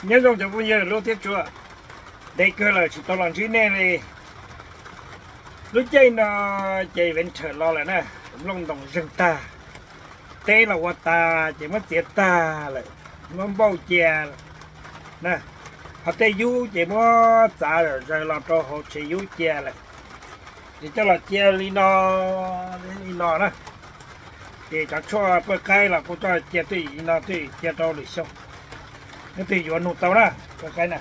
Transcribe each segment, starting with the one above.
Nyob zoo cov phooj ywg hlub thiab tshua, ntev kawg lawm tsis tau los ntsib nej li. Lub caij no ces winter los lawm na, nplooj ntoos zeeg tag, teb los ua tas ces muab txiav tag lawm, muab npauj cia na, ho tej yub ces muab txav zaws los rau hauv tsev yub cia lawm. Ces coj los cia li no, li no na. Ces cov tshuaj pawg qaib los kuj coj cia twj ywm li no, twj ywm cia rau lwm xyoo, leej twg yuav nug tau na, pawg qaib na.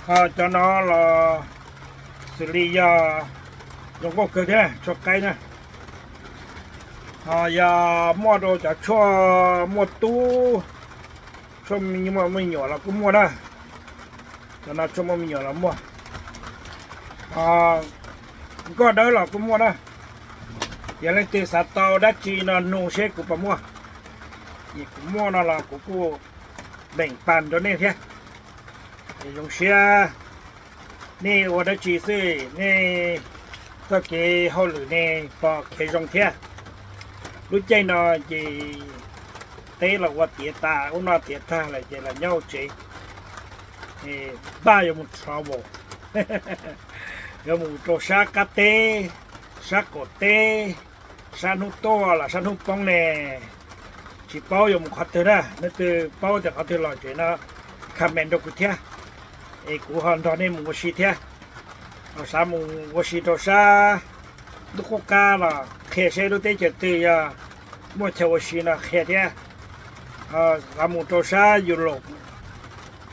Ho cov no los xws li yog zoo nkauj kawg thiab na, tshuaj qaib na. Ho yog muaj rau cov tshuaj muaj tub, tshuaj muaj me nyuam los kuj muaj na. Cov no tshuaj muaj me nyuam los muaj. Ho nkoj dawb los kuj muaj na. Yog leej twg xav tau dab tsi no nug seb kuv puas muaj. Es kuv muaj no los kuv kuj beem pas rau nej thiab. Es zoo siab nej ua dab tsi xwb, nej txoj kev hauj lwm nej pom kev zoo thiab. Lub caij no ces teb los ua tiav tas, ub noj tiav tag lawm ces los nyob hauv tsev. Npaj yuav mus travel, yuav mus rau sab qab teb, sab qaum teb, sab hnub tuaj los sab hnub poob ne. Tsis paub yuav mus qhov twg na, leej twg paub tias qhov twg lom zem no comment rau kuv thiab, es kuv ho nrog nej mus ua si thiab. Ho xav mus ua si rau sab ntuj qub qab los qhia seb lub teb chaws twg yog muaj chaw ua si no qhia thiab. Xav mus rau sab Europe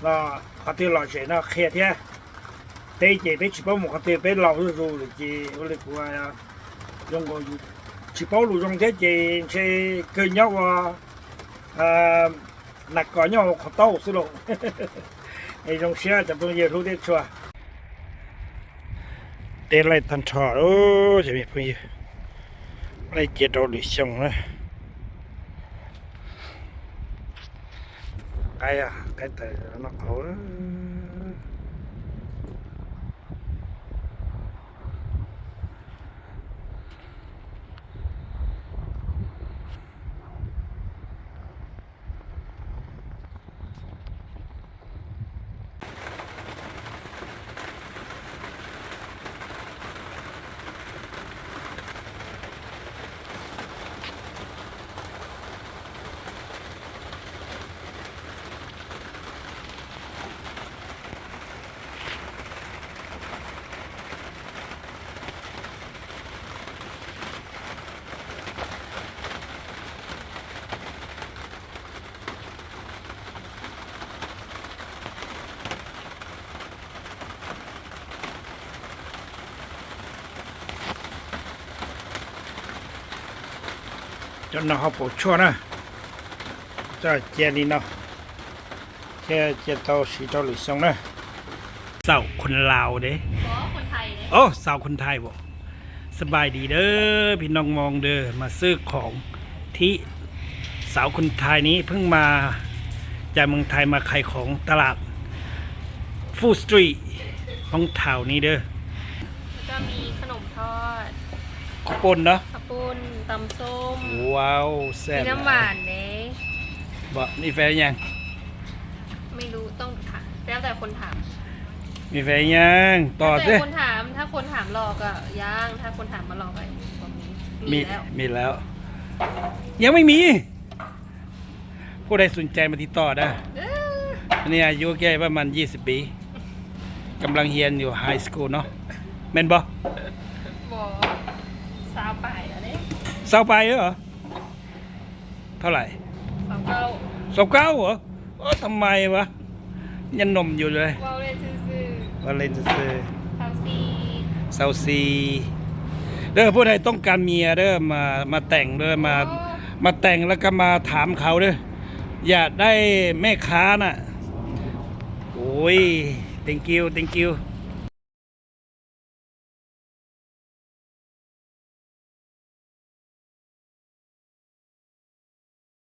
los qhov twg lom zem no qhia thiab. Peb ces peb tsis paub mus qhov twg, peb laus zuj zus lawm ces ua li kuv zoo nkaus tsis paub lus zoo thiab ces ntshe kawg nyob ua nas kos nyob hauv qhov taub xwb lauj. Es zoo siab cov phooj ywg hlub thiab tshua. Teb laij tag nrho lawm cov phooj ywg, laij cia rau lwm xyoo na. Qaib, qaib taws noj qab. Cov no ho pum tshuaj na, coj cia li no thiab cia tau siv rau lwm xyoo na. Xaum Khuam Laus de, o, xaum Khuam Thais. สบายดีเด้อ พี่น้องมองเด้อ มาซื้อของที่ สาวคนไทยนี้เพิ่งมาจากเมืองไทยมาขายของตลาด Food Street ของแถวนี้เด้อ แล้วก็มีขนมทอด ข้าวปุ้นเนาะ ข้าวปุ้น ตำส้ม ว้าว แซ่บ มีน้ำหวานเด้ บอก มีแฟนยัง ไม่รู้ ต้องถาม แล้วแต่คนถาม มีแฟนยัง ตอบสิ แล้วแต่คนถาม ถ้าคนถามหล่อก็ยัง ถ้าคนถามมาหล่อก็มี มีแล้ว มีแล้ว ยังไม่มี ผู้ใดสนใจมาติดต่อได้ เออ อันนี้อายุแค่ประมาณยี่สิบปี กำลังเรียนอยู่ high school เนาะ แม่นบ่ บ่ ซาวปลายแล้วเด้ ซาวปลายแล้วเหรอ เท่าไหร่ ซาวเก้า ซาวเก้าเหรอ เออ ทำไมวะ ยังหนุ่มอยู่เลย เว้าเล่นซื่อๆ เว้าเล่นซื่อๆ ซาวสี่ ซาวสี่ เด้อ ผู้ใดต้องการเมียเด้อ มา มาแต่งเด้อ มา มาแต่งแล้วก็มาถามเขาเด้อ อยากได้แม่ค้าน่ะ โอ้ย thank you thank you